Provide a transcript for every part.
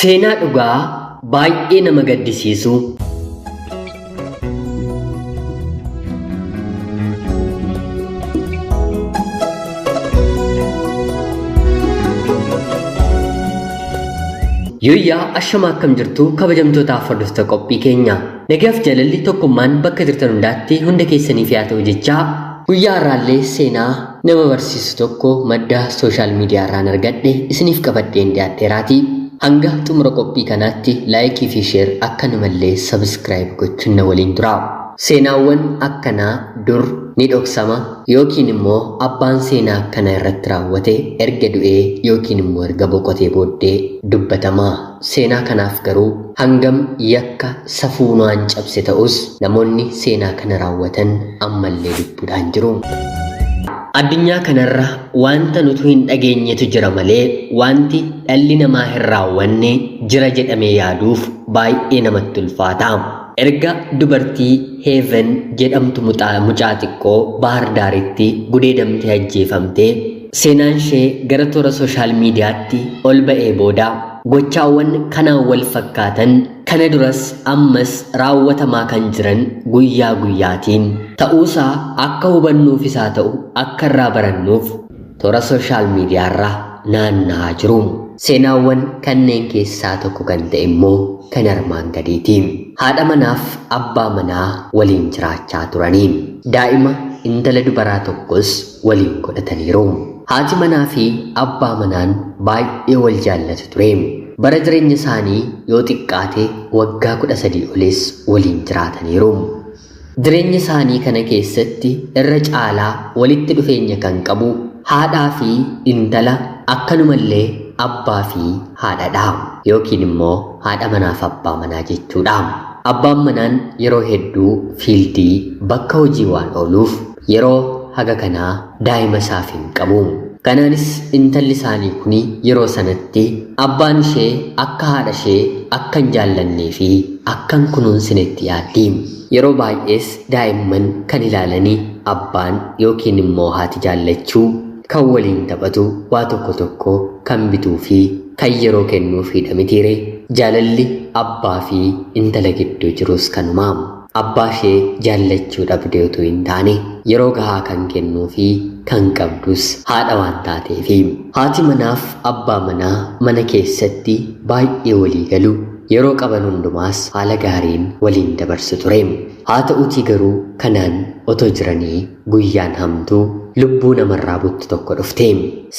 Seenaa dhugaa baay'ee nama gaddisiisu. Yooyyaa ashamaa akkam jirtu kabajamtootaaf hordoftoota qophii keenya. Nagaaf jaalalli tokkummaan bakka jirtan hundaatti hunda keessaniif haa ta'u jechaa guyyaa har'aallee seenaa nama barsiisu tokko madda sooshaal miidiyaa irraan argadhe isiniif qabadheen dhiyaadheeraatii. Hanga xumura qophii kanaatti laayikii fi sheer akkanumallee sabskiraayib gochuun na waliin tura. Seenaawwan akkanaa dur ni dhoksama yookiin immoo abbaan seenaa akkanaa irratti raawwate erga du'ee yookiin immoo erga boqotee booddee dubbatama. Seenaa kanaaf garuu hangam yakka safuunaan cabse ta'us namoonni seenaa kana raawwatan ammallee lubbuudhaan jiru. Addunyaa kanarra wanta nutu hin dhageenyetu jira malee wanti dhalli namaa hin raawwanne jira jedhamee yaaduuf baay'ee namatti ulfaata. Erga dubartii Heeven jedhamtu mucaa xiqqoo Bahar Daaritti gudeedamtee ajjeefamtee seenaan ishee gara toora sooshaal miidiyaatti ol ba'ee booda gochaawwan kanaan wal fakkaatan kana duras ammas raawwatamaa kan jiran guyyaa guyyaatiin ta'uusaa akka hubannuuf isaa ta'u akka irraa barannuuf toora sooshaal miidiyaarra naanna'aa jiru. Seenaawwan kanneen keessaa tokko kan ta'e immoo kan armaan gadiiti. Haadha manaaf abbaa manaa waliin jiraachaa turanii daa'ima intala dubaraa tokkos waliin godhataniiru. Haati manaa fi abbaa manaan baay'ee wal jaallatu ture. Bara jireenya isaanii yoo xiqqaate waggaa 13 olis waliin jiraataniiru. Jireenya isaanii kana keessatti irra caalaa walitti dhufeenya kan qabu haadhaa fi intala akkanumallee abbaa fi haadhadha yookiin immoo haadha manaaf abbaa manaa jechuudha. Abbaan manaan yeroo hedduu fiildii bakka hojii waan ooluuf yeroo haga kanaa daa'ima isaaf hin qabu. Kanaanis intalli isaanii kun yeroo sanatti abbaan ishee akka haadha ishee akka hin jaallannee fi akka hin kunuunsinetti yaaddi. Yeroo baay'ees daa'imman kan ilaalanii abbaan yookiin immoo haati jaallachuu kan waliin taphatu waa tokko tokko kan bituu fi kan yeroo kennuufiidha mitiire. Jaalalli abbaa fi intala gidduu jirus kanuma. Abbaa ishee jaallachuu dhabdee otoo hin taane yeroo gahaa kan kennuu fi kan qabdus haadha waan taateefi. Haati manaaf abbaa manaa mana keessatti baay'ee walii galu. Yeroo qaban hundumaas haala gaariin waliin dabarsu ture. Haa ta'uutii garuu kanaan otoo jiranii guyyaan hamtuu lubbuu namarraa buttu tokko dhufte.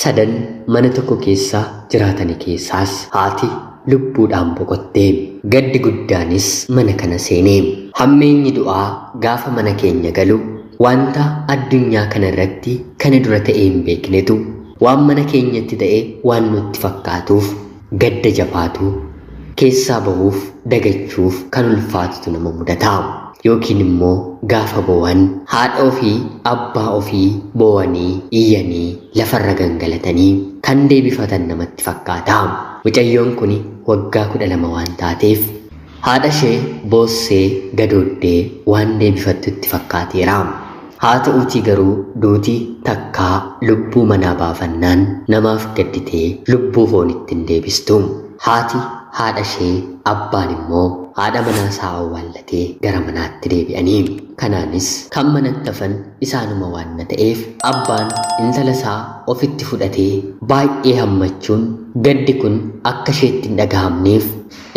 Sadan mana tokko keessa jiraatani keessaas haati lubbuudhaan boqotte. Gaddi guddaanis mana kana seene. Hammeenyi du'aa gaafa mana keenya galu wanta addunyaa kana irratti kana dura ta'ee hin beeknetu waan mana keenyatti ta'e waan nutti fakkaatuuf gadda jabaatu keessaa bahuuf dagachuuf kan ulfaatutu nama mudata. Yookiin immoo gaafa boo'an haadha ofii abbaa ofii boo'anii iyyanii lafarra gangalatanii kan deebifatan namatti fakkaata. Mucayyoon kun waggaa 12 waan taateef haadha ishee boossee gadooddee waan deebifattu itti fakkaateera. Haa ta'uutii garuu duuti takkaa lubbuu manaa baafannaan namaaf gadditee lubbuu foonitti hin deebistu. Haati haadha ishee abbaan immoo haadha manaa isaa awwaallatee gara manaatti deebi'anii. Kanaanis kan manatti hafan isaanuma waan ta'eef abbaan intala isaa ofitti fudhatee baay'ee hammachuun gaddi kun akka isheetti hin dhagahamneef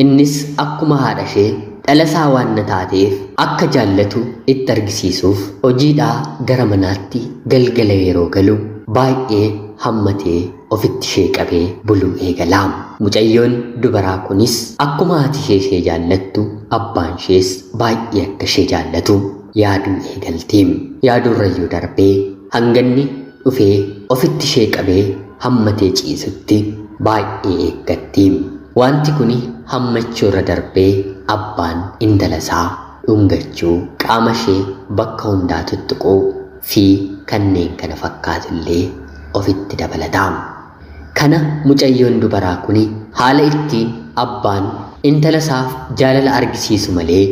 innis akkuma haadha ishee dhala isaa waan taateef akka jaallatu itti argisiisuuf hojiidhaa gara manaatti galgala yeroo galu baay'ee hammatee ofitti ishee qabee buluu eegala. Mucayyoon dubaraa kunis akkuma haati ishee ishee jaallattu abbaan ishees baay'ee akka ishee jaallatu yaaduu eegalti. Yaaduurrayyuu darbee hanganni dhufee ofitti ishee qabee hammatee ciisutti baay'ee eeggatti. Wanti kun hammachuurra darbee abbaan intala isaa dhungachuu, qaama ishee bakka hundaa tuttuquu fi kanneen kana fakkaatullee ofitti dabalata. Kana mucayyoon dubaraa kun haala ittiin abbaan intala isaaf jaalala argisiisu malee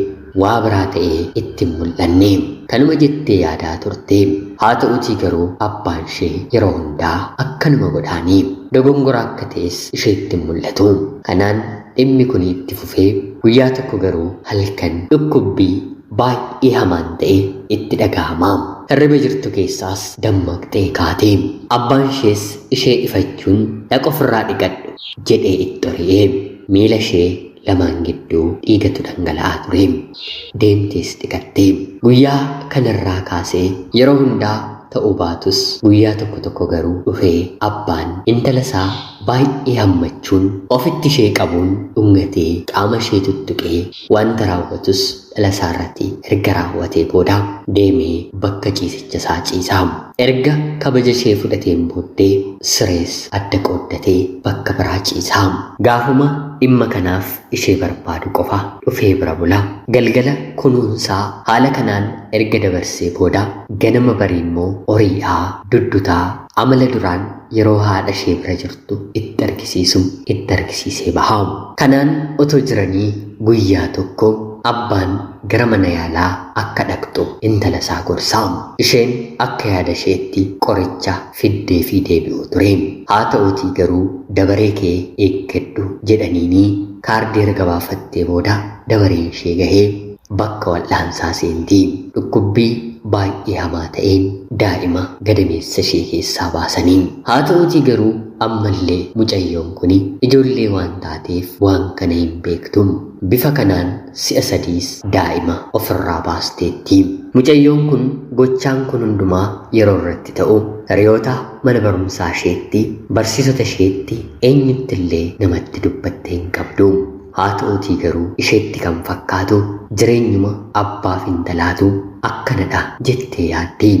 waa biraa ta'ee itti hin mul'anne. Kanuma jettee yaadaa turte. Haa ta'utii garuu abbaan ishee yeroo hundaa akkanuma godhaanii dogongora akka ta'es isheetti hin mul'atu. Kanaan dhimmi kun itti fufee guyyaa tokko garuu halkan dhukkubbii baay'ee hamaan ta'e itti dhaga'ama. Hirriba jirtu keessaas dammaqxee kaate. Abbaan ishees ishee ifachuun dhaqa ofirraa dhiqadhu jedhee itti ori'ee miila ishee lamaan gidduu dhiigatu dhangala'aa ture. Deemtees dhiqatte. Guyyaa kanarraa kaasee yeroo hundaa ta'uu baatus guyyaa tokko tokko garuu dhufee abbaan intala isaa baay'ee hammachuun ofitti ishee qabuun dhungatee qaama ishee tuttuqee wanta raawwatus dhala isaa irratti erga raawwatee booda deemee bakka ciisicha isaa ciisa. Erga kabaja ishee fudhateen booddee sirees adda qooddatee bakka biraa ciisa. Gaafuma dhimma kanaaf ishee barbaadu qofa dhufee bira bula. Galgala kunuunsaa haala kanaan erga dabarsee booda ganama barii immoo horiidhaa duddutaa amala duraan yeroo haadha ishee bira jirtu itti argisiisu itti argisiisee baha. Kanaan otoo jiranii guyyaa tokko abbaan gara mana yaalaa akka dhaqxu intala isaa gorsaa. Isheen akka yaada isheetti qoricha fiddee fi deebi'u ture. Haa ta'uutii garuu dabaree kee eeggadhu jedhaniinii kaardii erga baafattee booda dabareen ishee gahee bakka wal'aansaa seenti. Dhukkubbii baay'ee hamaa ta'een daa'ima gadameessa ishee keessaa baasanii. Haa ta'uutii garuu ammallee mucayyoon kun ijoollee waan taateef waan kana hin beektu. Bifa kanaan si'a sadiis daa'ima ofirraa baasteetti. Mucayyoon kun gochaan kun hundumaa yeroo irratti ta'u hiriyoota mana barumsaa isheetti, barsiisota isheetti eenyuttillee namatti dubbattee hin qabdu. Haa ta'uutii garuu isheetti kan fakkaatu jireenyuma abbaaf intalaatu akkanadha jettee yaaddi.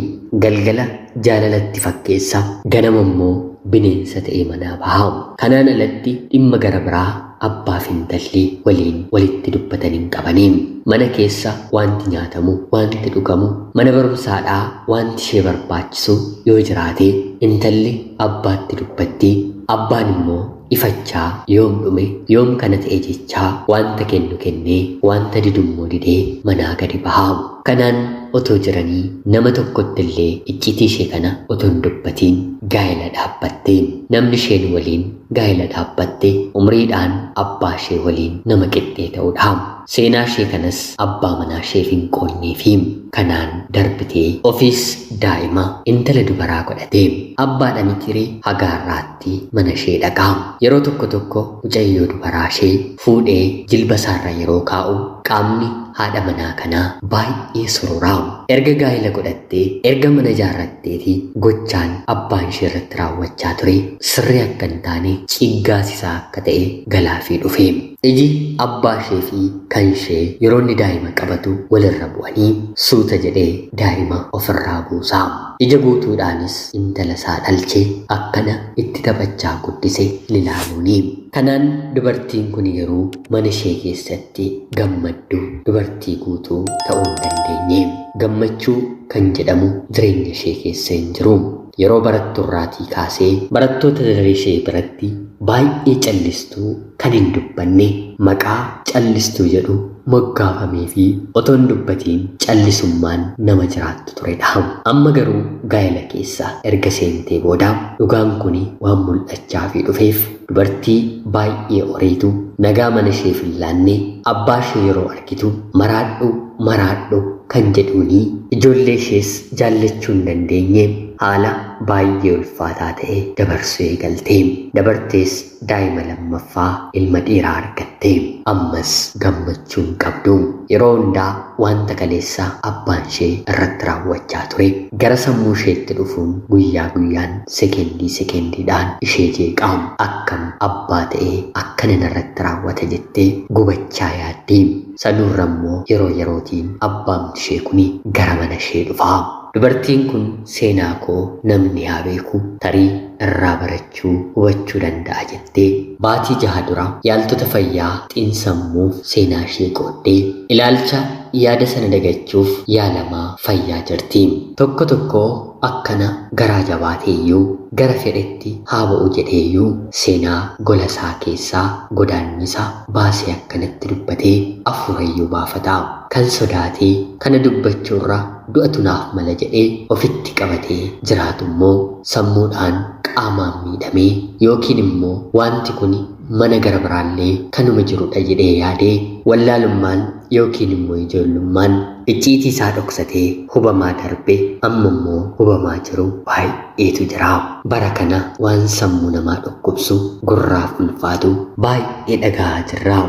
Galgala jaalalatti fakkeessa, ganama immoo bineensa ta'ee manaa baha. Kanaan alatti dhimma gara biraa abbaaf intalli waliin walitti dubbatan hin qabanii. Mana keessa wanti nyaatamu, wanti dhugamu, mana barumsaadhaa wanti ishee barbaachisu yoo jiraate intalli abbaatti dubbatti, abbaan immoo ifachaa yoom dhume yoom kana ta'e jechaa wanta kennu kennee wanta didummoo didee manaa gadi baha. Kanaan otoo jiranii nama tokkotti illee iccitii ishee kana otoo hin dubbatiin gaa'ela dhaabbatte. Namni isheen waliin gaa'ela dhaabbatte umriidhaan abbaa ishee waliin nama qixxee ta'udha. Seenaa ishee kanas abbaa manaa isheef hin qoonnee fi kanaan darbitee ofiis daa'ima intala dubaraa godhate. Abbaadha mitiree hagaarraatti mana ishee dhaqa. Yeroo tokko tokko mucayyoo dubaraa ishee fuudhee jilba isaarra yeroo kaa'u qaamni haadha manaa kanaa baay'ee sororaa. Erga gaa'ela godhattee erga mana ijaarratteeti gochaan abbaan ishee irratti raawwachaa ture sirrii akka hin taane ciggaasisaa akka ta'e galaafii dhufe. Iji abbaa ishee fi kan ishee yeroo inni daa'ima qabatu walirra bu'anii suuta jedhee daa'ima ofirraa buusaa. Ija guutuudhaanis intala isaa dhalchee akkana itti taphachaa guddise ilaaluuni. Kanaan dubartiin kun yeroo mana ishee keessatti gammaddu dubartii guutuu ta'uu hin dandeenye. Gammachuu kan jedhamu jireenya ishee keessa hin jiru. Yeroo baratturraatii kaasee barattoota daree ishee biratti baay'ee callistuu kan hin dubbanne maqaa callistuu jedhu moggaafamee fi otoo hin dubbatiin callisummaan nama jiraattu turedha. Amma garuu gaa'ela keessa erga seentee booda dhugaan kun waan mul'achaa fi dhufeef dubartii baay'ee oriitu nagaa mana isheef hin laanne abbaa ishee yeroo argitu maraadhu maraadhu kan jedhuuni ijoollee ishees jaallachuu hin dandeenye haala baay'ee ulfaataa ta'e dabarsuu eegalte. Dabartees daa'ima lammaffaa ilma dhiiraa argatte. Ammas gammachuu hin qabdu. Yeroo hundaa wanta kaleessa abbaan ishee irratti raawwachaa ture gara sammuu isheetti dhufuun guyyaa guyyaan sekendii sekendiidhaan ishee jeeqaa. Akkam abbaa ta'ee akkana narratti raawwata jettee gubachaa yaaddi. Sanuurra immoo yeroo yerootiin abbaan ishee kuni gara mana ishee dhufa. Dubartiin kun seenaa koo namni haa beeku tarii irraa barachuu hubachuu danda'a jettee baatii 6 dura yaaltota fayyaa xiinsammuuf seenaa ishee qooddee ilaalcha yaada sana dagachuuf yaalamaa fayyaa jirti. Tokko tokko akkana garaa jabaateeyyuu gara fedhetti haa ba'u jedheeyyuu seenaa gola isaa keessaa godaannisa baasee akkanatti dubbatee afuurayyuu baafata. Kan sodaatee kana dubbachuurra du'atu naaf mala jedhee ofitti qabatee jiraatu immoo sammuudhaan qaamaan miidhamee yookiin immoo wanti kun mana gara biraallee kanuma jirudha jedhee yaadee wallaalummaan yookiin immoo ijoollummaan icciitii isaa dhoksatee hubamaa darbe amma immoo hubamaa jiru baay'eetu jira. Bara kana waan sammuu namaa dhukkubsu gurraaf ulfaatu baay'ee dhaga'aa jirra.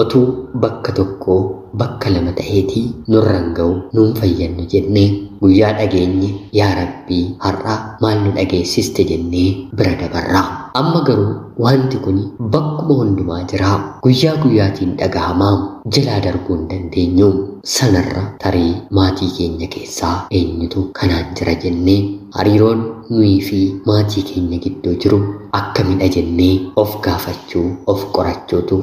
Otuu bakka tokkoo bakka lama ta'eetii nurran ga'u nuun fayyannu jennee guyyaa dhageenye yaa Rabbii har'a maal nu dhageessiste jennee bira dabarra. Amma garuu wanti kun bakkuma hundumaa jira. Guyyaa guyyaatiin dhaga'amaa jalaa darbuu hin dandeenyu. Sanarra tarii maatii keenya keessaa eenyutu kanaan jira jennee hariiroon nuyi fi maatii keenya gidduu jiru akkamidha jennee of gaafachuu of qorachuutu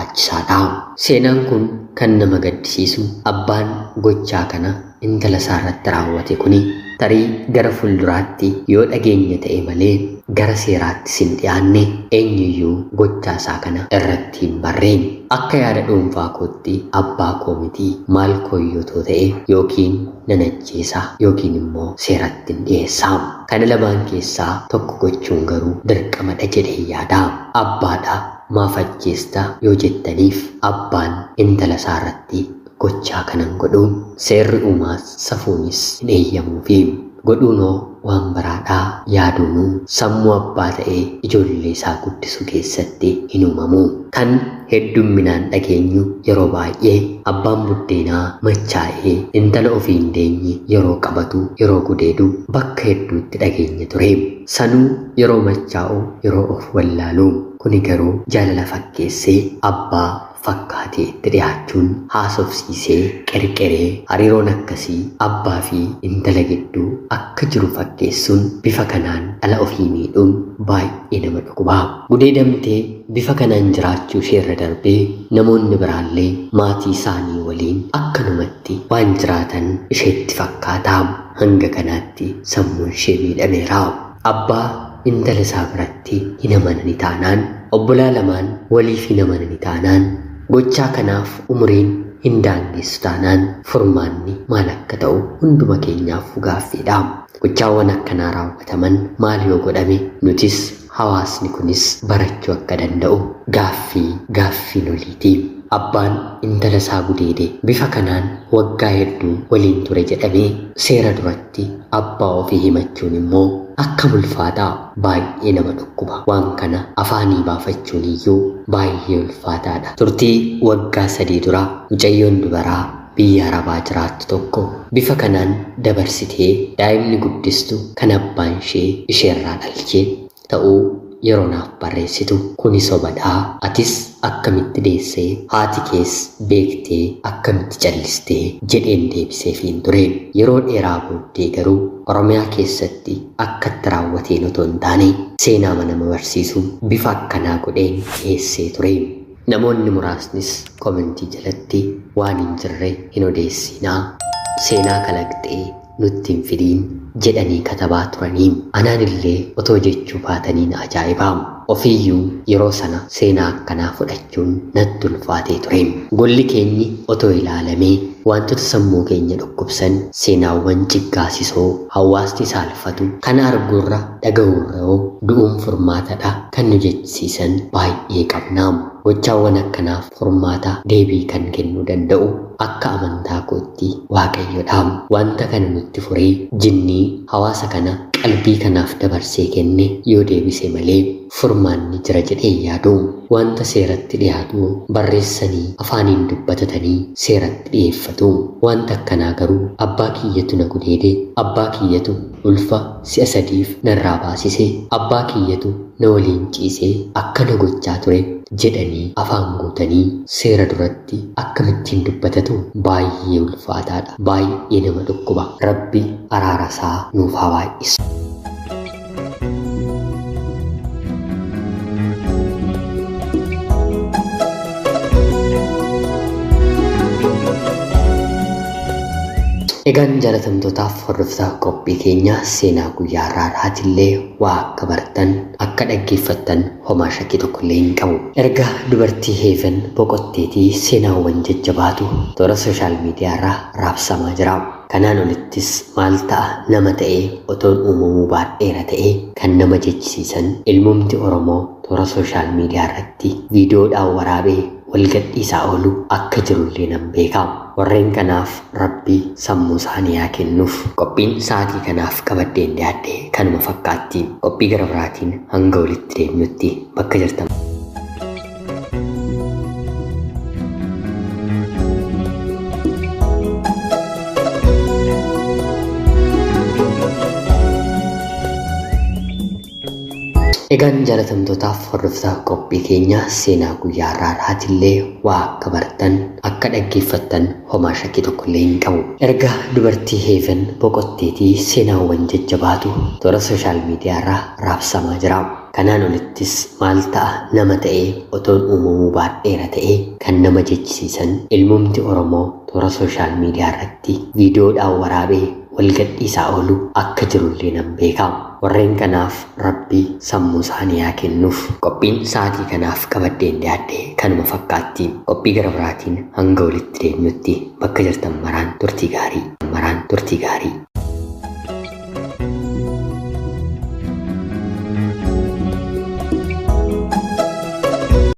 barbaachisaadha. Seenaan kun kan nama gaddisiisu abbaan gochaa kana intala isaarratti raawwate kuni tarii gara fuulduraatti yoo dhageenya ta'e malee gara seeraatti sin dhiyaanne eenyuyyuu gochaa isaa kana irratti hin barreen. Akka yaada dhuunfaa kootti abbaa koo miti maal kooyyotoo ta'e yookiin nan ajjeesa yookiin immoo seeratti hin dhiyeessa. Kana lamaan keessaa tokko gochuun garuu dirqamadha jedhee yaada. Abbaadha maaf ajjeesta yoo jettaniif abbaan intala isaarratti gochaa kanan godhu seerri uumaas safuunis hin eeyyamuufi godhuunoo waan biraadhaa yaaduunuu sammuu abbaa ta'ee ijoollee isaa guddisu keessatti hin uumamu. Kan heddumminaan dhageenyu yeroo baay'ee abbaan buddeenaa machaa'ee intala ofii hin deenye yeroo qabatu yeroo gudeedu bakka hedduutti dhageenya ture. Sanuu yeroo machaa'u yeroo of wallaalu kuni garuu jaalala fakkeessee abbaa fakkaatee itti dhiyaachuun haasofsiisee qerqeree hariiroon akkasii abbaa fi intala gidduu akka jiru fakkeessuun bifa kanaan dhala ofii miidhuun baay'ee nama dhukkuba. Gudeedamtee bifa kanaan jiraachuu isheerra darbee namoonni biraallee maatii isaanii waliin akkanumatti waan jiraatan isheetti fakkaata. Hanga kanaatti sammuun ishee miidhameera. Abbaa intala isaa biratti hin amanani taanaan obbolaa lamaan waliif hin amanani taanaan gochaa kanaaf umuriin hin daangessu taanaan furmaanni maal akka ta'u hunduma keenyaaf gaaffiidha. Gochaawwan akkanaa raawwataman maal yoo godhame nutis hawaasni kunis barachuu akka danda'u gaaffiin oliiti. Abbaan intala isaa gudeede bifa kanaan waggaa hedduu waliin ture jedhamee seera duratti abbaa ofii himachuun immoo akkam ulfaataa baay'ee nama dhukkuba. Waan kana afaanii baafachuun iyyuu baay'ee ulfaataadha. Turtii waggaa 3 dura mucayyoon dubaraa biyya Arabaa jiraattu tokko bifa kanaan dabarsitee daa'imni guddistu kan abbaan ishee isheerraa dhalchee ta'uu yeroo naaf barreessitu kuni sobadhaa atis akkamitti deessee haati kees beektee akkamitti callistee jedheen deebiseefiin ture. Yeroo dheeraa booddee garuu Oromiyaa keessatti akkatti raawwateen otoo hin taane seenaa nama barsiisu bifa akkanaa godheen dhiyeessee ture. Namoonni muraasnis komentii jalatti waan hin jirre hin odeessinaa seenaa kalaqxee nutti hin fidiin jedhanii katabaa turanii. Anaan illee otoo jechuu baatanii na ajaa'ibaa. Ofiiyyuu yeroo sana seenaa akkanaa fudhachuun natti ulfaatee ture. Golli keenyi otoo ilaalamee wantoota sammuu keenya dhukkubsan seenaawwan ciggaasisoo hawaasni saalfatu kana arguurra dhaga'uurra du'uun furmaatadha kan nu jechisiisan baay'ee qabna. Gochaawwan akkanaaf furmaata deebii kan kennuu danda'u akka amantaa kootti Waaqayyodha. Wanta kana nutti furee jinnii hawaasa kana qalbii kanaaf dabarsee kenne yoo deebise malee furmaanni jira jedhee yaadu. Wanta seeratti dhiyaatu barreessanii afaaniin dubbatatanii seeratti dhiyeeffatu. Wanta akkanaa garuu abbaa kiyyatu na gudeede, abbaa kiyyatu ulfa si'a 3 narraa baasise, abbaa kiyyatu na waliin ciisee akkana gochaa ture jedhanii afaan guutanii seera duratti akkamittiin dubbatatu baay'ee ulfaataadha. Baay'ee nama dhukkuba. Rabbi araara isaa nuuf haa baay'isu. Egaan jaalatamtootaaf hordoftoota qophii keenya seenaa guyyaa har'aatillee waa akka bartan akka dhaggeeffattan homaa shakkii tokkollee hin qabu. Erga dubartii Heeven boqotteetii seenaawwan jajjabaatu toora sooshaal miidiyaa irraa raabsamaa jira. Kanaan olittis maal ta'a nama ta'ee otoon uumamuu baadheera ta'ee kan nama jechisiisan ilmumti Oromoo toora sooshaal miidiyaa irratti viidiyoodhaan waraabee wal gadhiisaa oolu akka jirullee nan beeka. Warreen kanaaf Rabbi sammuu isaanii haa kennuuf. Qophiin sa'aatii kanaaf qabadheen dhiyaadhe kanuma fakkaatti. Qophii gara biraatiin hanga walitti deemnutti bakka jirtan. Egaan jaalatamtootaaf hordoftoota qophii keenya seenaa guyyaa har'aatillee waa akka bartan akka dhaggeeffattan homaa shakkii tokkollee hin qabu. Erga dubartii Heeven boqotteetii seenaawwan jajjabaatu toora sooshaal miidiyaa irraa raabsamaa jira. Kanaan olittis maal ta'a nama ta'ee otoon uumamuu baadheera ta'ee kan nama jechisiisan ilmumti Oromoo toora sooshaal miidiyaa irratti viidiyoodhaan waraabee wal gadhiisaa oolu akka jirullee nan beeka. Warreen kanaaf Rabbi sammuu isaanii haa kennuuf. Qophiin sa'aatii kanaaf qabadheen dhiyaadhe kanuma fakkaatti. Qophii gara biraatiin hanga walitti deemnutti bakka jirtan maraan turtii gaarii. Maraan turtii gaarii.